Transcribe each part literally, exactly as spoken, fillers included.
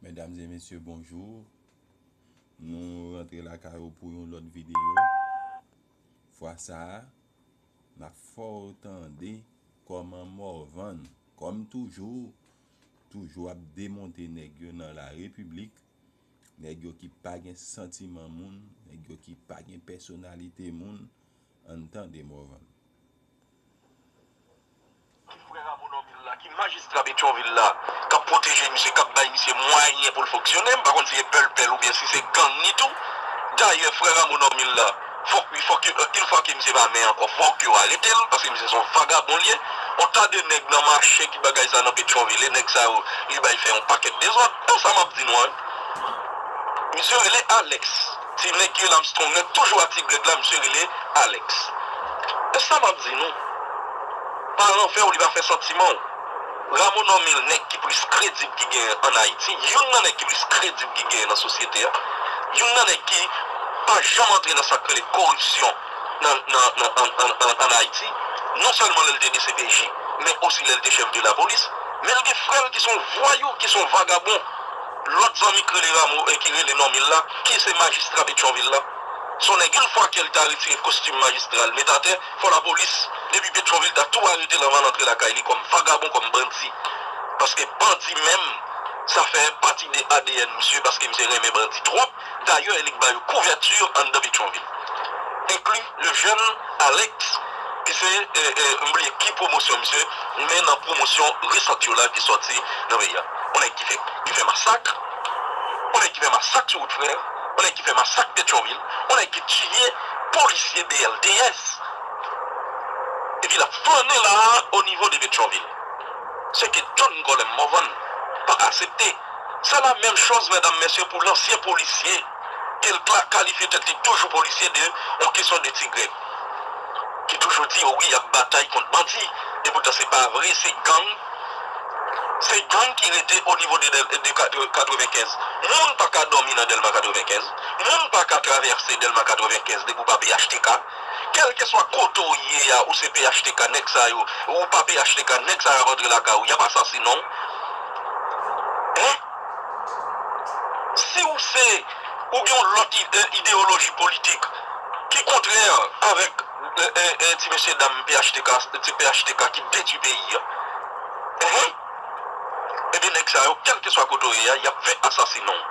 Medam e mesye, bonjou. Nou rantre lakay ou pou yon lòt videyo. Fwa sa a, n ap fè w tande kòman Morvan, kòm toujou, toujou ap demonte nèg yo nan la repiblik, nèg yo ki pa gen santiman moun, nèg yo ki pa gen pèsonalite moun. Ann tande Morvan. Ki frè Rameau Normil la, ki majistra Petyonvil la, k ap pwoteje misye, k ap bay misye mwayen pou l fonksyone, m pa konn si se pèlpèl oubyen si se gang li tou. Dayè, frè Rameau Normil la, fòk, fòk, euh, une fois que misye pa mè ankò, fòk yo arete l, paske misye se yon vagabon li ye. On ta de nèg nan mache ki bagay sa nan Petyonvil, e nèg sa yo, li bay fè yon pakèt dezòd. E sa m ap di nou an. Misye rele Alex. Ti nèg ki rele Armstrong nan, toujou a Ti Grèg la, misye rele Alex. E sa m ap di nou. Pa ranvè w, li pa fè santiman w. Rameau Normil, nèg ki plis kredib ki genyen ann Ayiti, youn nan nèg ki plis kredib ki genyen nan sosyete a, youn nan nèg ki pa janm antre nan sa k rele koripsyon nan, nan, nan, ann, ann, ann, ann Ayiti, non sèlman lè l te D C P J, men osi lè l te chèf de lapolis, men l gen frè l ki se yon vwayou, ki se yon vagabon. Lòt zanmi k rele Rameau, eh, ki rele Normil la, ki se majistra Petyonvil la. Se yon nèg, yon fwa ke l ta retire kostim majistra l, met atè, fò lapolis, depi Petyonvil, ta tou arete l anvan l antre lakay li kòm vagabon, kòm bandi. Paske bandi menm, sa fè pati de A D N misye, paske misye renmen bandi twòp. Dayè, e li k ba yo kouvèti anndan Petyonvil. Enkli le jèn Alex, ki se, eh, eh, m bliye ki pwomosyon misye, men nan pwomosyon resant yo la ki sòti nan peyi a. Yon nèg ki fè, ki fè masak, yon nèg ki fè masak sou wout frè, yon nèg ki fè masak Petyonvil, yon nèg ki tiye polisye B L T S. Epi l ap flannen la a o nivo de Petyonvil. Ce que John Colem Morvan pa aksepte. C'est la même chose, medam, mesye, pou lansyen polisye ke l ka kalifye tèt li toujou polisye de yon kesyon de Ti Grèg. Ki toujou di, o wi, y ap batay kont bandi. Epoutan, se pa vre, se gang. Se gang ki rete o nivo de, de, de kat-, katrevenkenz. Moun pa ka dòmi nan Dèlma katrevenkenz. Moun pa ka travèse Dèlma katrevenkenz depi w pa P H T K. Kèlkeswa kote w ye a, ou se P H T K, nèg sa yo, ou pa P H T K, nèg sa yo ap antre lakay ou, y ap asasinen w. Hein? Si w se, ou gen yon lòt i-, eh, ideyoloji politik ki kontrè avèk, eh, eh, eh, ti mesye dam P H T K, ti P H T K ki detwi peyi a. Hein? Ebyen, nèg sa yo, kèlkeswa kote w ye a, y ap fè asasinen w.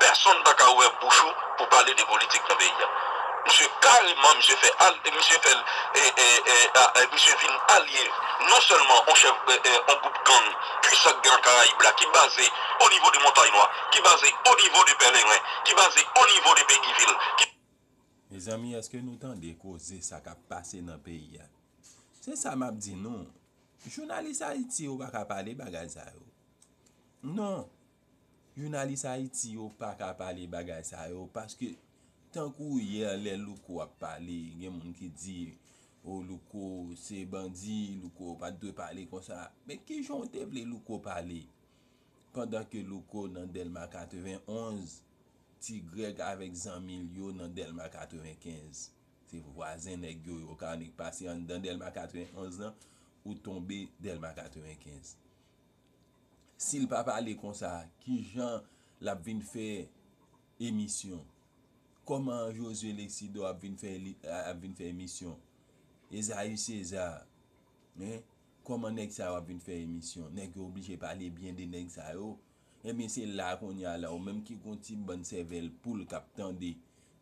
Pèsonn pa ka ouvè bouch ou pou pale de politik nan peyi a. Misye kareman, misye fè al-, misye fè, e, e, e, a, e, misye vin alye non sèlman on chèf, e, e, on gwoup gang pwisan k gen nan Karayib la, ki baze o nivo de Montay Nwa, ki baze o nivo de Pèleren, ki baze o nivo de Pegivil, ki Mezanmi, èske nou tande koze sa k ap pase nan peyi a? Se sa m ap di nou. Jounalis Ayiti yo pa ka pale bagay sa yo. Non. Jounalis Ayiti yo pa ka pale bagay sa yo, paske tankou yè lè Louko ap pale, gen moun ki di, o, Louko se bandi, Louko pa t dwe pale konsa. Men kijan w te vle Louko pale? Pandan ke Louko nan Dèlma katrevenonz, Ti Grèg avèk zanmi l yo nan Dèlma katrevenkenz. Se vwazen nèg yo, yo ka annik pase anndan Dèlma katrevenonz lan, ou tonbe Dèlma katrevenkenz. Si l pa pale konsa, kijan l ap vin fè emisyon? Kòman Josué Lexidor ap vin fè li, ap vin fè emisyon? Ezayi Seza, hein? Kòman nèg sa yo ap vin fè emisyon? Nèg yo oblije pale byen de nèg sa yo. Ebyen, se la kounye a la, ou menm ki gon ti bann sèvèl poul k ap tande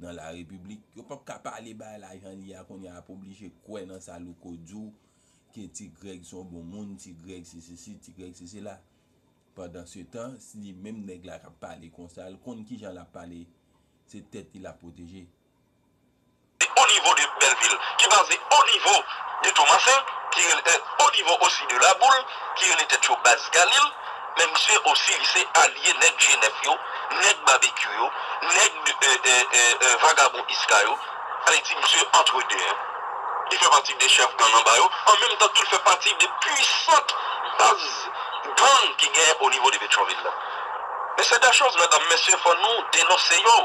nan la repiblik, yo p ap ka pale bagay la jan l ye a kounye a, ap oblije kwè nan sa Louko di w, ke Ti Grèg se yon bon moun, Ti Grèg se sesi, Ti Grèg se sela. Pandansetan, si li menm nèg la k ap pale konsa, l konn kijan l ap pale, se tèt li l ap pwoteje. O nivo de Bèlvil, ki baze o nivo de Tomasen, ki rele, eh, o nivo osi de Laboul, ki rele tèt yo Baz Galil, men misye osi, li se alye nèg G nèf yo, nèg Babekyou yo, nèg, eh, eh, eh, eh, vagabon Iska yo. Sa vle di misye antre de, hein. Li fè pati de chèf gang anba yo, an menm tan tou, li fè pati de pwisant baz gang ki genyen o nivo de Petyonvil la. Men se de choz, medam, mesye, fò nou denonse yo.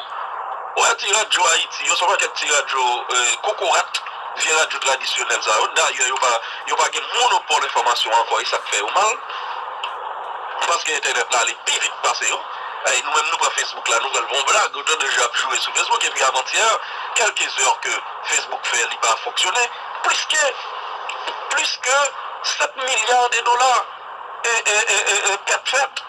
Ou wè ti radyo Ayiti yo, se yon pakèt ti radyo, eh, kokorat, vye radyo tradisyonèl sa yo. Dayè, yo pa, yo pa gen monopòl enfòmasyon ankò, e sa k fè yo mal. Paske entènèt la ale pi vit pase yo. Ay, nou menm nou pran Facebook la, nou pral fè yon blag, otan de jan ap joure sou Facebook, epi avantyè, kèlke zè ke Facebook fè, li pa fonksyone, plis ke, plis ke sèt milya de dola e, e, e, e, e, pèt fèt.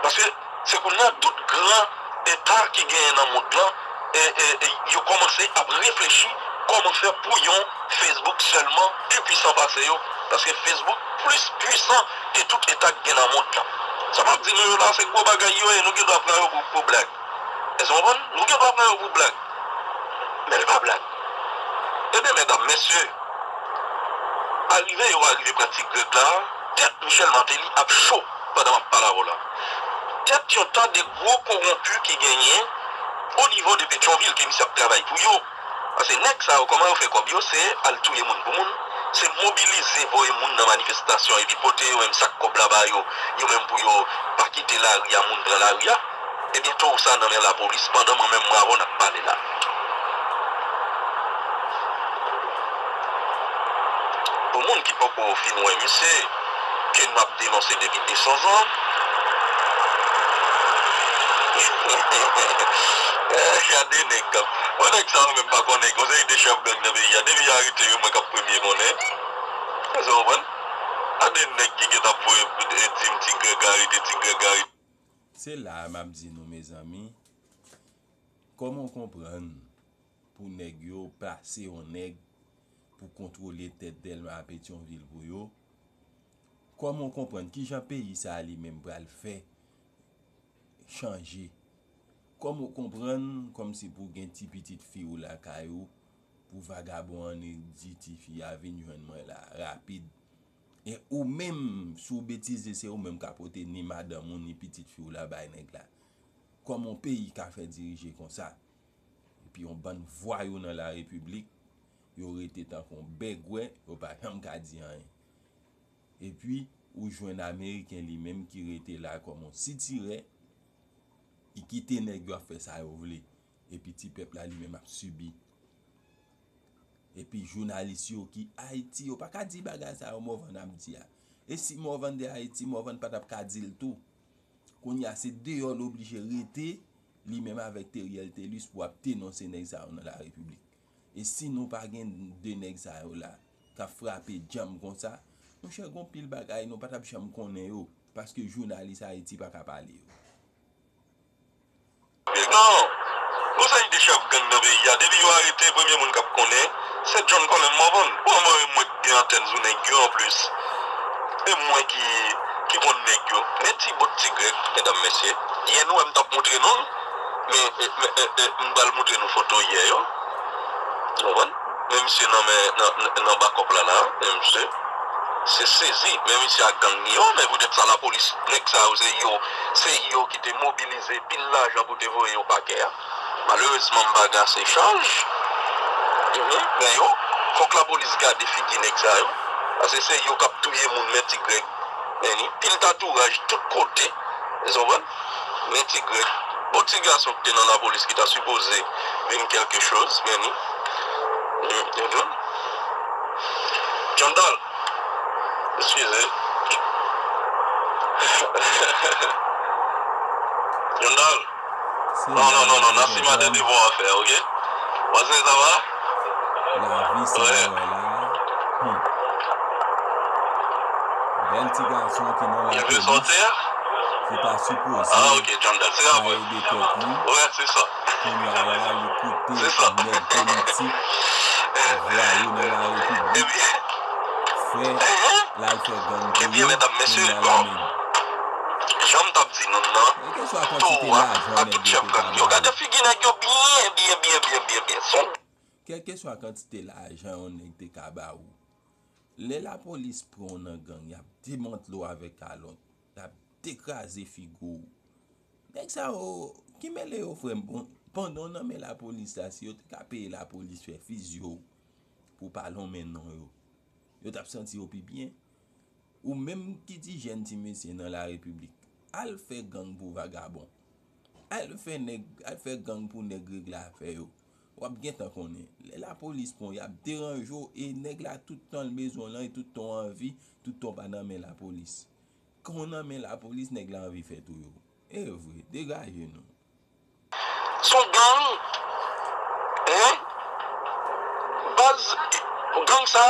Paske se kounye a tout gran eta ki genyen nan mond lan, e, e, e, yo kòmanse ap reflechi kòman fè pou yon Facebook sèlman pi pwisan pase yo. Paske Facebook plis pwisan ke tout eta ki gen nan mond lan. Sa pa di nou yo la se gwo bagay yo ye, nou gen dwa pran yo pou, pou blag. Èske w konprann? Nou gen dwa pran yo pou blag. Men l pa blag. Ebyen, medam, mesye, arive yo arive pran Ti Grèg la, tèt Michel Martelly ap cho pandan m ap pale avè w la. Tèt yon ta de gwo kowonpi ki genyen o nivo de Petyonvil ke misye ap travay pou yo. Paske nèg sa yo, kòman yo fè kòb yo, se al touye moun pou moun, se mobilize, voye moun nan manifestasyon, epi pote yo menm sak kòb la ba yo, yo menm pou yo pa kite lari a, moun pran lari a. Ebyen, towo sa nan men lapolis pandan mwen menm m avè w n ap pale la. Pou moun ki poko fin wè misye, ke n ap denonse depi de san zan. Gade nèg k ap, bon, nèg sa yo menm pa konnen, gon seri de chèf gang nan peyi a, depi yo arete yo, mwen k ap premye konnen. Èske w konprann? Gade nèg ki gentan ap voye, eh, di m Ti Grèg arete, Ti Grèg arete. Se la a m ap di nou, mezanmi, kòman w konprann pou nèg yo plase yon nèg pou kontwole tèt Dèlma a Petyonvil pou yo? Kòman w konprann kijan peyi sa a li menm pral fè chanje? Kòman w konprann kòmsi pou gen ti pitit fi w lakay ou, pou vagabon an di ti fi a vin jwenn mwen la rapid? E ou menm, si w betize, se ou menm ka pote ni madanm ou, ni pitit fi w la bay nèg la. Kòman yon peyi ka fè dirije konsa? Epi yon bann vwayou nan larepiblik, yo rete tankou yon bègwè, yo pa janm ka di anyen. Epi, ou jwenn Ameriken li menm ki rete la kòm yon sitirè, ki kite nèg yo ap fè sa yo vle. Epi ti pèp la li menm ap sibi. Epi jounalis yo ki Ayiti, yo pa ka di bagay sa yo Morvan ap di a. E si Morvan te Ayiti, Morvan pa t ap ka di l tou. Kounye a, se deyò l oblije rete, li menm avèk Theriel Thelus, pou ap denonse nèg sa yo nan larepiblik. E si nou pa gen de nèg sa yo la, k ap frape djanm konsa, monchè, gon pil bagay nou pa t ap janm konnen yo, paske jounalis Ayiti pa ka pale yo. Non. Gon seri de chèf gang nan peyi a, depi yo arete, premye moun k ap konnen, se John Colem Morvan. Bon, mwen, mwen k gen antèn sou nèg yo anplis. E mwen ki, ki konn nèg yo. Men ti bout Ti Grèg, medam, mesye. Yè nou wè m t ap montre nou l. Men, men, men, men, men, m pral montre nou foto yè yo. Ou konprann? Men misye nan men, nan, nan, nan bakòp la, la. Men misye. Se sezi, men misye ak gang li yo, men poutèt sa lapolis, nèg sa yo, se yo, se yo ki te mobilize pil lajan pou te voye yo pakè a. Malerezman, m pa gen ase chaj. Mhm. Men yo, fòk lapolis gade figi nèg sa yo. Paske se yo k ap touye moun, men Ti Grèg. Men ni pil tatouraj tout kote. Ou konprann? Men Ti Grèg. Bon ti gason ki te nan lapolis ki ta sipoze vin kèlke choz, men ni. Mhm. Jandal. Eskize. Jandal. Non, non, non, non, Nassim a de devwa a fè, oke? Wè sa va? Lavi sa wè la. Hmm. Bèl ti gason ki nan lapolis, ki ta sipoze ka ede tèt li. Kounye a la, li koute nèg politik, vwayou nan larepiblik, fè, l al fè gang pou yo, kounye a la menm. Jan m t ap di nou nan, towo a ak tout chèf gang yo. Gade figi nèg yo byen, byen, byen, byen, byen, byen. Se yon Kèlkeswa kantite lajan yon nèg te ka ba ou, lè lapolis pran w nan gang, y ap demantle w avèk kalòt, y ap dekraze figi w. Nèg sa yo, ki mele yo, frè m? Bon, pandan w nan men lapolis la, si yo te ka peye lapolis fè fizye w pou w pa lonmen non yo, yo t ap santi yo pi byen. Ou menm ki ti jèn ti mesye nan larepiblik, al fè gang pou vagabon. Al fè nèg, al fè gang pou nèg regle afè yo. W ap gentan konnen. Lè lapolis pran w, y ap deranje w e nèg la tout tan l bezwen w lan e tout tan w anvi, tout tan w pa nan men lapolis. Kan w nan men lapolis, nèg la anvi fè touye w. E vre, degaje nou. Se yon gang. Hein? Baz, gang sa,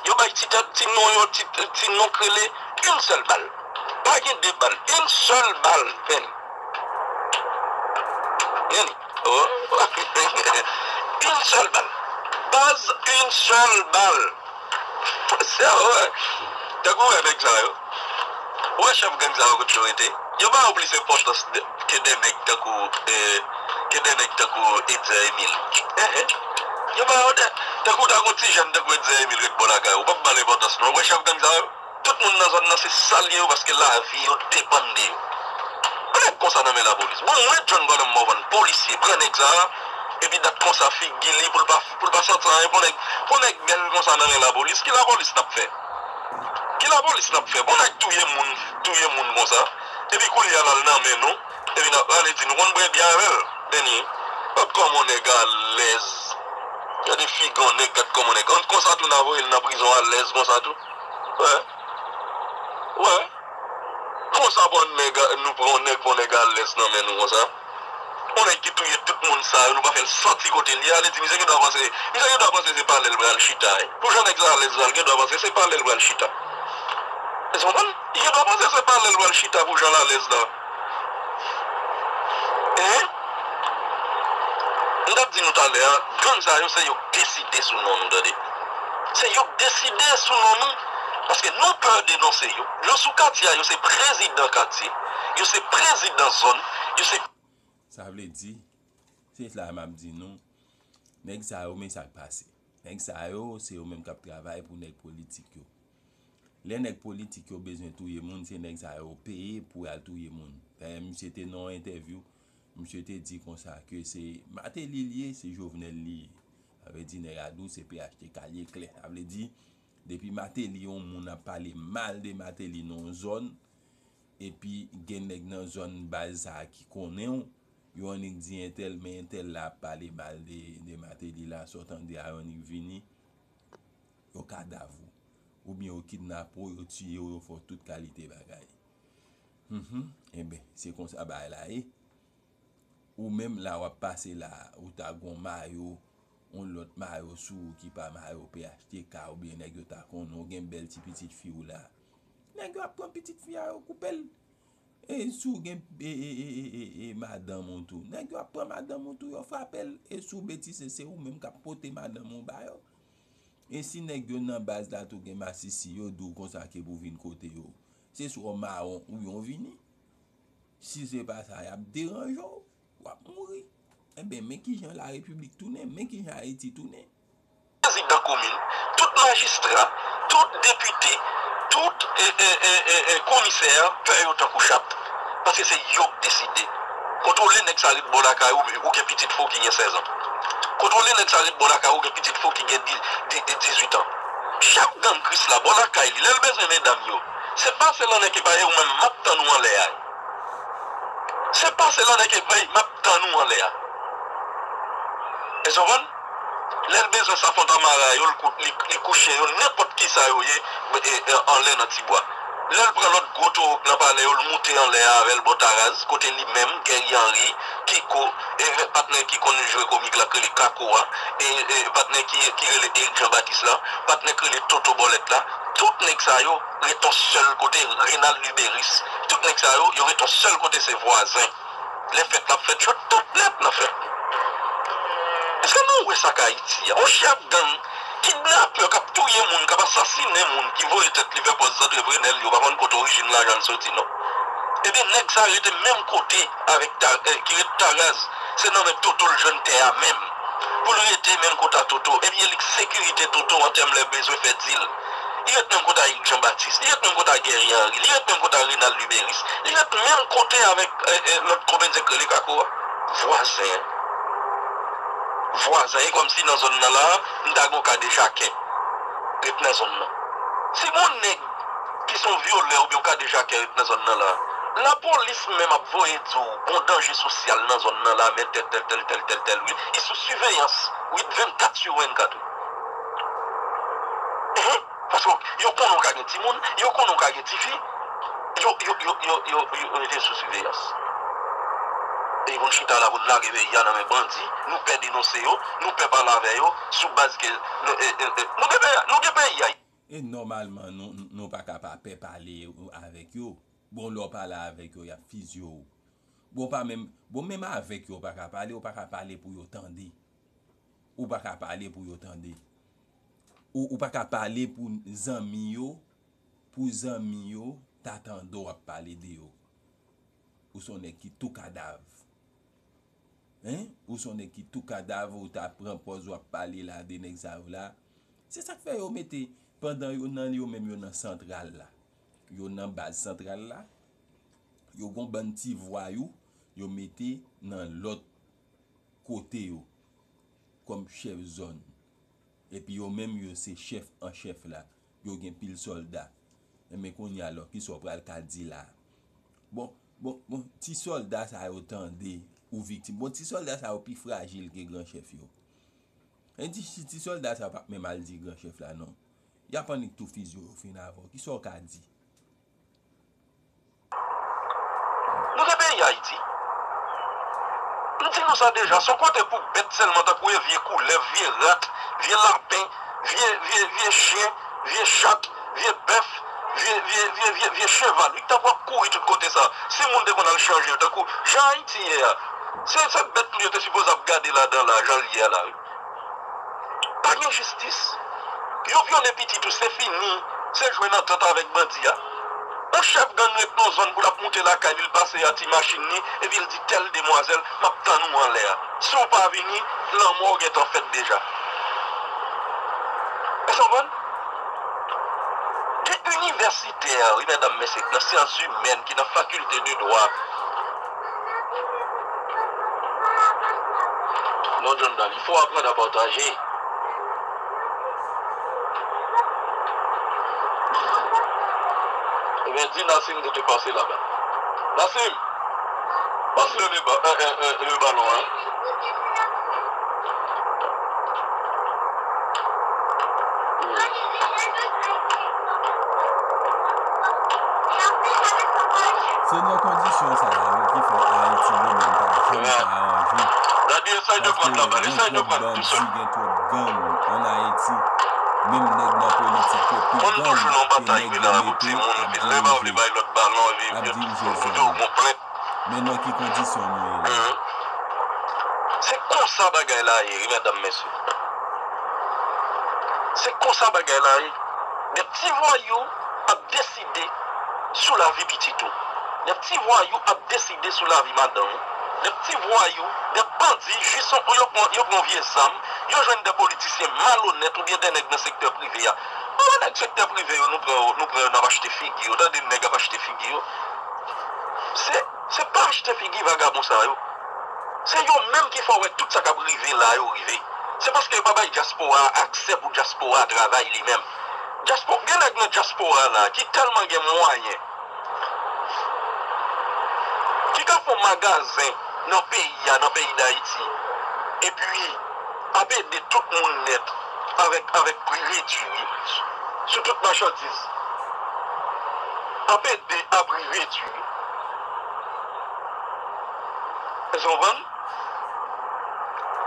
yo bay ti tèt, ti non yo, ti, ti non k rele, yon sèl bal. Pa gen de bal, yon sèl bal, men. Men, oh. Yon sèl bal. Baz, yon sèl bal. Se a, wè. Tankou wè nèg sa yo. Ou wè chèf gang sa yo kote yo rete? Yo ba yo plis enpòtans de- ke de nèg tankou, eh, ke de nèg tankou Etzer Emile. Eh, eh. Yo ba yo de, tankou ta gon ti jèn tankou Etzer Emile ret bò lakay ou, ou p ap ba l enpòtans non. Ou wè chèf gang sa yo? Tout moun nan zòn nan se sa l ye yo paske lavi yo depann de yo. Bon nèg konsa nan men lapolis. Bon, mwen John Colem Morvan, polisye, pran nèg sa a, epi dat konsa figi li pou l pa, pou l pa santi anyen. Bon nèg, bon nèg bèl konsa nan men lapolis, ki lapolis n ap fè? Ki lapolis n ap fè? Bon nèg touye moun, touye moun konsa, epi koulye a l al nan men nou, epi n ap rale di nou konn bwè byen avè l. Dènye, gad kòman nèg alèz. Gade figi yon nèg, gad kòman nèg. Konsa tou n a voye l nan prizon alèz konsa tou. Wè. Wè. Konsa pran nèg, nou pran yon nèg, pran nèg alèz nan men nou konsa. Yon nèg ki touye tout moun sa yo, nou pa fè l santi kote l ye. Ale di, misye gen dwa panse, misye gen dwa panse se palè l pral chita. Pou jan nèg sa alèz la, l gen dwa panse se palè l pral chita. Ou konprann? Li gen dwa panse se palè l pral chita pou jan l alèz la. Hein? M t ap di nou talè a, gang sa yo se yo k deside sou non nou, tande. Se yo k deside sou non nou, paske nou pè denonse yo. Yo sou katye a, yo se prezidan katye, yo se prezidan zòn, yo se Sa vle di, se sa m ap di nou, nèg sa yo, men sa k pase. Nèg sa yo, se yo menm k ap travay pou nèg politik yo. Lè nèg politik yo bezwen touye moun, se nèg sa yo peye pou y al touye moun. Dayè, misye te nan yon entèvyou, misye te di konsa ke se Martelly li ye, se Jovenel li ye. Sa vle di nèg a di w se P H T K li ye klè. Sa vle di, depi Martelly, yon moun ap pale mal de Martelly nan yon zòn, epi gen nèg nan zòn baz sa a ki konnen w, yo annik di entèl, men entèl la ap pale mal de, de Martelly la, sa w tande a, yo annik vini, yo kadav ou. Oubyen yo kidnape w, yo tiye w, yo fè w tout kalite bagay. Mhm. Enben, se konsa bagay la ye. Ou menm la w ap pase la, ou ta gon mayo, yon lòt mayo sou ou ki pa mayo P H T K oubyen nèg yo ta konnen w gen bèl ti pitit fi w la. Nèg yo ap pran pitit fi a yo koupe l. E si w gen e, e, e, e, e, e madanm ou tou, nèg yo ap pran madanm ou tou, yo frape l. E si w betise, se ou menm k ap pote madanm ou ba yo. E si nèg yo nan baz la tou gen masisi, yo di w konsa ke pou vin kote yo, se swa w mawon oubyen w vini. Si se pa sa, y ap deranje w, w ap mouri. Enben, men kijan larepiblik tounen, men kijan Ayiti tounen. Prezidan komin, tout majistra, tout depite, tout e, e, e, e, e, komisè, pè yo tankou chat. Paske se yo k deside. Kontwole nèg sa ret bò lakay ou, ou gen pitit fi w ki gen sèz an. Kontwole nèg sa ret bò lakay ou, gen pitit fi w ki gen di, di, di, dizuit an. Chèf gang Kris la, bò lakay li, lè l bezwen medam yo, se pase lan nèg ki pa ye ou menm, m ap tann ou anlè a. Se pase lan nèg ki pa ye, m ap tann ou anlè a. Èske w konprann? Lè l bezwen sa fon tamara yo, l kou- li, li kouche yo, nenpòt ki sa yo ye, e, e, anlè nan ti bwa. Lè l pran lòt gwo towo k nan palè yo, l moute anlè a avè l bò Taraz, kote li menm, Guerrier Henry, Kiko, e, patnè ki konn jwe komik la k rele Kako a, e, e, patnè ki, ki rele Eric Jean Baptiste la, patnè k rele Toto Bòlèt la, tout nèg sa yo ret yon sèl kote, Renald Luberice, tout nèg sa yo, yo ret yon sèl kote, se vwazen. Lè fèt la ap fèt, yo tout nèt nan fèt. Èske nou wè sa k Ayiti a? Yon chèf gang, kidnapè k ap touye moun, k ap asasinen moun, ki voye tèt li fè pòz antreprenè l, yo pa konn kote orijin lajan l soti non. Ebyen nèg sa rete menm kote avèk ta, eh, ki ret Taraz, se nan men Toto l jwenn tè a menm. Pou l rete menm kote a Toto, ebyen li k sekirite Toto an tèm lè bezwen fè dil. Li ret menm kote a Eric Jean Baptiste, li ret menm kote a Guerrier Henry, li ret menm kote a Renald Luberice, li ret menm kote avèk, eh, eh, lòt komedyen k rele Kako a. Vwazen. Vwazen, e kòmsi nan zòn nan la, m ta gen yon kadejakè ret nan zòn nan. Si gon nèg ki se yon vyolè oubyen yon kadejakè ret nan zòn nan la, lapolis menm ap voye di w gon danje sosyal nan zòn nan la, men tèl, tèl, tèl, tèl, tèl, tèl, wi. Li sou siveyans, wi, vennkat sou vennkat, wi. Ehe, paske yo konnen w ka gen timoun, yo konnen w ka gen tifi, yo, yo, yo rete sou siveyans. Pou n chita la, pou n lage peyi a nan men bandi, nou pè denonse yo, nou pè pale avè yo, sou baz ke nou, e, e, e, nou gen peyi a, nou gen peyi a. E nòmalman, nou, nou pa ka pa pè pale avèk yo. Bon, lè w pale avèk yo, y ap fizye w. Bon, pa menm, bon, menm avèk yo, w pa ka pale, w pa ka pale pou yo tande. Ou pa ka pale pou yo tande. Ou, ou pa ka pale pou zanmi yo, pou zanmi yo ta tande w ap pale de yo. Ou se yon nèg ki tou kadav. Hein? Ou se yon nèg ki tou kadav, ou ta pran pòz w ap pale la de nèg sa yo la. Se sa k fè yo mete, pandan yo nan, yo menm yo nan santral la. Yo nan baz santral la. Yo gon bann ti vwayou, yo mete nan lòt kote yo kòm chèf zòn. Epi yo menm yo se chèf an chèf la. Yo gen pil sòlda. Enben kounye a lò, kisa w pral ka di la? Bon, bon, bon, ti sòlda sa yo tande ou viktim. Bon, ti sòlda sa yo pi frajil ke gran chèf yo. E di si ti sòlda sa yo p ap menm al di gran chèf la non. Y ap annik tou fizye yo fin avè w. Kisa w ka di? Nou gen peyi Ayiti. M di nou sa deja, se yon kote pou bèt sèlman, tankou e vye koulèv, vye rat, vye lapen, vye, vye, vye chen, vye chat, vye bèf, vye, vye, vye, vye, vye cheval. Wi, tankou ap kouri tout kote sa. Si moun te konn al chanje yo, tankou jan Ayiti ye a, se, se bèt moun yo te sipoze ap gade ladan la, jan l ye a la, wi. Pa gen jistis. Yo vyole pitit ou, se fini. Se jwe nan tant avèk bandi a. Yon chèf gang ret nan zòn pou l ap moute lakay li, l pase a ti machin li, epi l di tèl demwazèl, m ap tann ou anlè a. Si w pa vini, lanmò w gentan fèt deja. Èske w konprann? De inivèsitè, wi, medam, mesye, nan syans imèn, ki nan fakilte de dwa. Non, John Dal, il faut apprendre à partager. Ebyen, di Nassim de te pase laba. Nassim, passe le, le, ba- euh, euh, euh, le ballon, hein. Se nan kondisyon sa a wi ki fè Ayiti li menm pa janm ka ranje. Paske gen twòp bandi, gen twòp gang ann Ayiti. Menm nèg nan politik yo pi gang ke nèg yo mete ap dirije zòn. Ap dirije zòn. Men nan ki kondisyon nou ye la? Se konsa bagay la ye, wi, medam, mesye. Se konsa bagay la ye. De ti vwayou ap deside sou lavi pitit ou. De ti vwayou ap deside sou lavi madanm ou. De ti vwayou, de bandi, jis yon, yo pran, yo pran vye zam, yo jwenn de politisyen malonèt oubyen de nèg nan sektè prive a. Bon, nèg sektè prive yo, nou pran yo, nou pran yo, n ap achte figi yo. Tande nèg ap achte figi yo. Se, se pa achte figi vagabon sa yo. Se yo menm ki fè w wè tout sa k ap rive la yo rive. Se paske yo pa bay dyaspora a aksè pou dyaspora a travay li menm. Dyaspora, gen nèg nan dyaspora la ki tèlman gen mwayen, ki ka fè yon magazen nan peyi a, nan peyi Dayiti, epi ap ede tout moun nèt avèk, avèk pri redui, wi, sou tout machandiz. Ap ede a pri redui. Èske w konprann?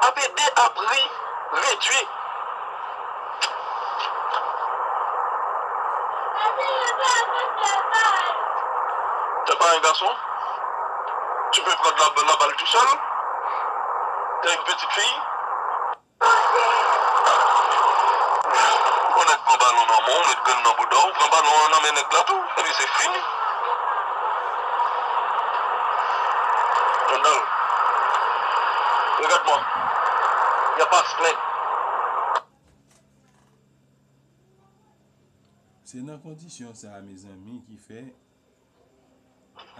Ap ede a pri redui. T'es pas un garçon? Tu peux prendre la, la balle tout seul? T'es une petite fille? Yon nèg pran balon nan men w, met grenn nan bouda w, pran balon an nan men nèg la tou, epi se fini. John Dal, regarde-moi. Y a pas plainte. Se nan kondisyon sa a, mezanmi, ki fè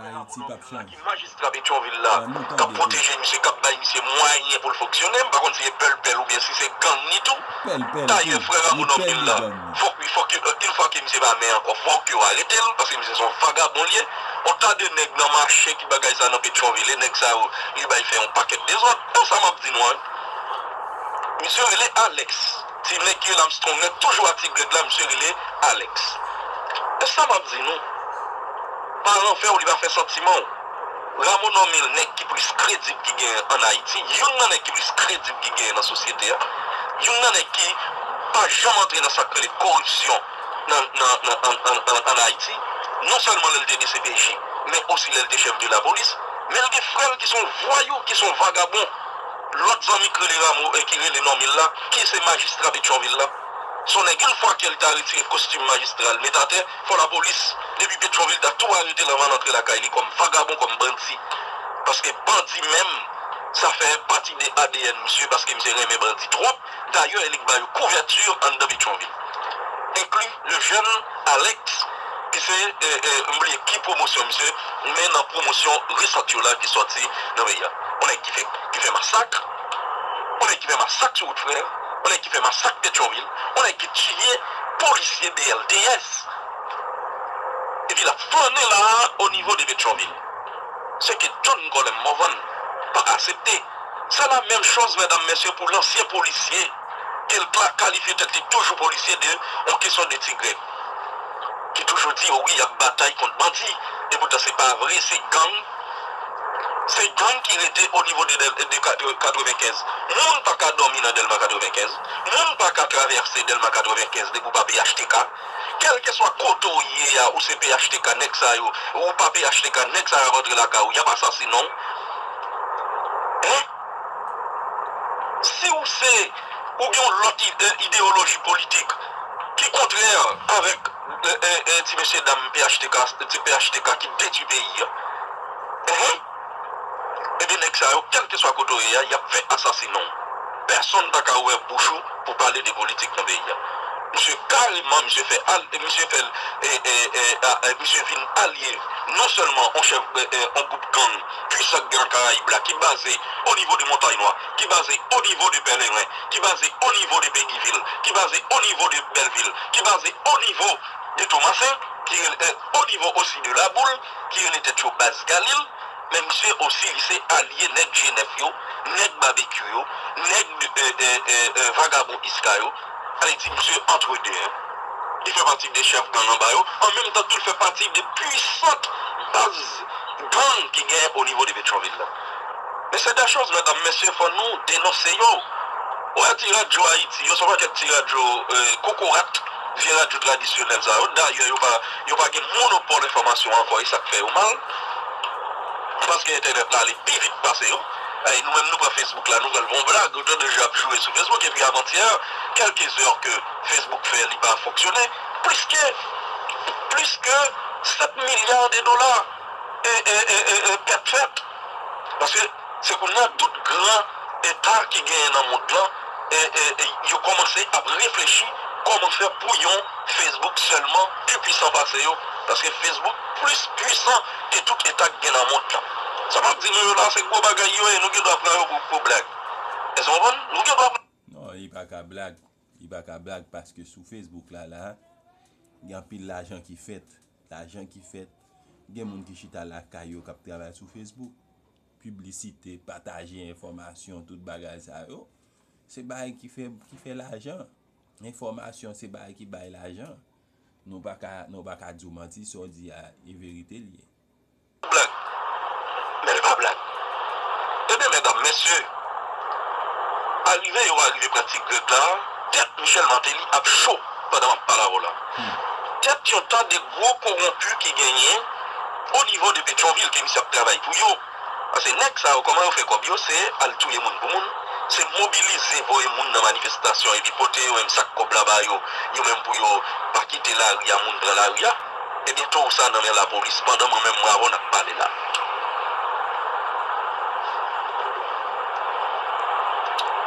Ayiti p ap chanje. Majistra Petyonvil la, k ap pwoteje misye, k ap bay misye mwayen pou l fonksyone, m pa konn si se pèlpèl oubyen si se gang li tou. Dayè, frè Rameau Normil la, fòk, fòk, euh, une fois ke misye pa mè ankò, fòk yo arete l, paske misye se yon vagabon li ye. Yon ta de nèg nan mache ki bagay sa nan Petyonvil, e nèg sa yo, li bay fè yon pakèt dezòd. E sa m ap di nou an. Misye rele Alex. Ti nèg ki rele Armstrong nan, toujou ak ti grèd la, misye rele Alex. E sa m ap di nou. Pa ranfè w, li pa fè santiman w. Rameau nonmen l nèg ki plis kredib ki genyen ann Ayiti, youn nan nèg ki plis kredib ki genyen nan sosyete a, youn nan nèg ki pa janm antre nan sa k rele koripsyon nan, nan, nan, ann, ann, ann, ann Ayiti, non sèlman lè l te D C P J, men osi lè l te chèf de lapolis, men l gen frè l ki se yon vwayou, ki se yon vagabon. Lòt zanmi k rele Rameau, eh, ki rele nonmen l la, ki se majistra Petyonvil la. Se yon nèg, yon fwa ke l ta retire kostim majistra l, met atè, fò lapolis, depi Petyonvil, ta tou arete l anvan l antre lakay li kòm vagabon, kòm bandi. Paske bandi menm, sa fè pati de A D N misye, paske misye renmen bandi twòp. Dayè, e li k ba yo kouvèti anndan Petyonvil. Enkli le jèn Alex, ki se, eh, eh, m bliye ki pwomosyon misye, men nan pwomosyon resant yo la ki sòti nan peyi a. Yon nèg ki fè, ki fè masak, yon nèg ki fè masak sou wout frè, yon nèg ki fè masak Petyonvil, yon nèg ki tiye polisye B L T S. Epi l ap flannen la a o nivo de Petyonvil. Ce que John Colem Morvan pa aksepte. Se la menm chòz, medam, mesye, pou lansyen polisye, ke l ka-, kalifye tèt li toujou polisye de yon kesyon de ti grèg, ki toujou di, o wi, y ap batay kont bandi. Epoutan, se pa vre, se gang. Se gang ki rete o nivo de, de, de kat-, katrevenkenz. Moun pa ka dòmi nan Dèlma katrevenkenz. Moun pa ka travèse Dèlma katrevenkenz depi w pa P H T K. Kèlkeswa kote w ye a, ou se P H T K, nèg sa yo, ou pa P H T K, nèg sa yo ap antre lakay ou, y ap asasinen w. Hein? Si w se, ou gen yon lòt i-, eh, ideyoloji politik ki kontrè avèk, eh, eh, eh, ti mesye dam P H T K, ti P H T K ki detwi peyi a. Hein? Ebyen, nèg sa yo, kèlkeswa kote w ye a, y ap fè asasinen w. Pèsonn pa ka ouvè bouch ou pou pale de politik nan peyi a. Misye kareman, misye fè al-, misye fè, e, e, e, a, e, misye vin alye non sèlman on chèf, e, e, on gwoup gang pwisan k gen nan Karayib la, ki baze o nivo de Montay Nwa, ki baze o nivo de Pèleren, ki baze o nivo de Pegivil, ki baze o nivo de Bèlvil, ki baze o nivo de Tomasen, ki rele, e, o nivo osi de Laboul, ki rele tèt yo Baz Galil, men misye osi, li se alye nèg G nèf yo, nèg Babekyou yo, nèg, e, e, e, e, vagabon Iska yo. Sa vle di, misye antre de, hein. Li fè pati de chèf gang anba yo. An menm tan tou, li fè pati de pwisant baz gang ki genyen o nivo de Petyonvil la. Men se de choz, medam, mesye, fò nou denonse yo. Ou wè ti radyo Ayiti yo, se yon pakèt ti radyo, e, kokorat, vye radyo tradisyonèl sa yo. Dayè, yo pa, yo pa gen monopòl enfòmasyon ankò, e sa k fè yo mal. Paske entènèt la ale pi vit pase yo. Ay, nou menm nou pran Facebook la, nou pral fè yon blag, ou tande jan y ap joure sou Facebook, epi avantyè, kèlke zè ke Facebook fè, li pa fonksyone, plis ke, plis ke sèt milya de dola, e, e, e, e, e, pèt fèt. Paske se kounye a tout gran eta ki genyen nan mond lan, e, e, e, yo kòmanse ap reflechi kòman fè pou yon Facebook sèlman pi pwisan pase yo. Paske Facebook plis pwisan ke tout eta k gen nan mond lan. Sa m ap di nou yo la, se gwo bagay yo ye, nou gen dwa pran yo pou, pou blag. Èske w konprann? Nou gen dwa pran. Non, li pa ka blag. Li pa ka blag paske sou Facebook la, la, gen anpil lajan ki fèt. Lajan ki fèt. Gen moun ki chita lakay yo k ap travay sou Facebook. Piblisite, pataje enfòmasyon, tout bagay sa yo. Se bagay ki fè, ki fè lajan. Enfòmasyon se bagay ki bay lajan. Nou pa ka, nou pa ka di w manti, sa w di a, e verite l ye. Blag. Men l pa blag. Ebyen, medam, mesye, arive yo arive pran Ti Grèg la, tèt Michel Martelly ap cho pandan m ap pale avè w la. Tèt yon ta de gwo kowonpi ki genyen o nivo de Petyonvil ke misye ap travay pou yo. Paske nèg sa yo, kòman yo fè kòb yo? Se al touye moun pou moun, se mobilize, voye moun nan manifestasyon, epi pote yo menm sak kòb la ba yo, yo menm pou yo pa kite lari a, moun pran lari a. Ebyen, towo sa nan men lapolis, pandan mwen menm, m avè w n ap pale la.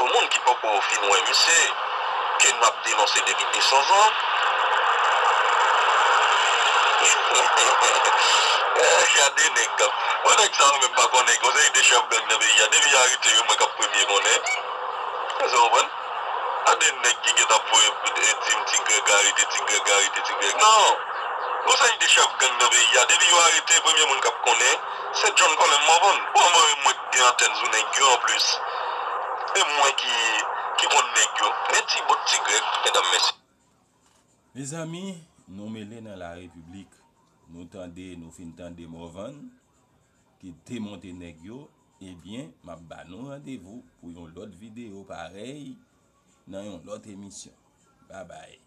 Pou moun ki poko fin wè misye, ke n ap denonse depi de san zan. Gade nèg. Mwen nèg sa yo menm pa konnen, gon seri de chèf gang nan peyi a. Depi yo arete yo, mwen k ap premye konnen. Èske w konprann? Gade nèg ki gentan ap voye, eh, di m Ti Grèg arete, Ti Grèg arete, Ti Grèg. Non! Gon seri de chèf gang nan peyi a. Depi yo arete, premye moun k ap konnen, se John Colem Morvan. Bon, mwen, mwen k gen antèn sou nèg yo anplis. E mwen ki, ki konn nèg yo. Men ti bout Ti Grèg, medam, mesye. Mezanmi, nou mele nan larepiblik. Nou tande, nou fin tande Morvan. e demonte nèg yo, ebyen, m ap ba nou randevou pou yon lòt videyo parèy nan yon lòt emisyon. Babay.